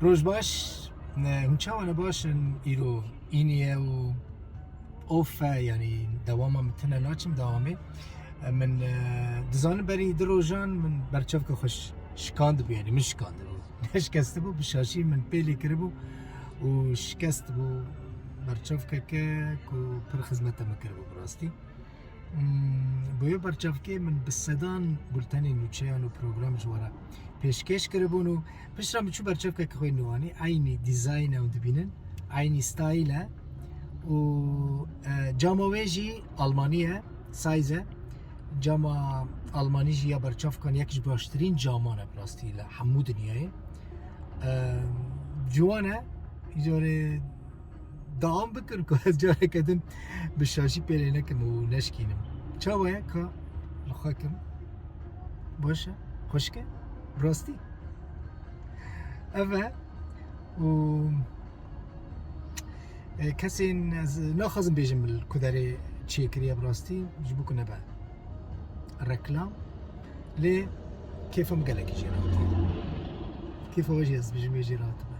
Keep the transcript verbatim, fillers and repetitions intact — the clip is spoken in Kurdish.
Roj baş, e, hûn çawa ne baş in îro? Îniye û of e, yanî dewama min tine naçim dewamê. E, min, e, dizanin berî du rojan min berçavka xwe ş-, şikandibû, yanî min şikandibû. Neşkestibû, bi şaşî min pêlê kiribû û şikestibû berçavkeke ku pir xizmeta min kiribû bi rastî. Hmm, boya berçavkê min bi sedan bultenên nûçeyan û program ji we re pêşkêş kiribûn û piştre min çû berçavkeke xwe nû anî, eynî dîzayne hûn dibînin, eynî style e û, e, cama wê jî Almanî ye, size. Cama Almanî jî ya berçavkan yek ji baştirîn caman e bi rastî li hemû dinyayê. E, ciwan e, îcarê dewam bikin ku ez careke din bi şaşî pêlê nekim û neşkînim. Çawa ye ka li xwe kim? Baş e? Xweşik e? Bi rastî? Ev e û, e, kesên ez naxwazim bêjim li ku derê çêkiriye bi rastî ji bo ku nebe reklam. Lê kêfa min gelekî jê re hatiye. Kêfa we jî ez dibêjim ê jê re hatim.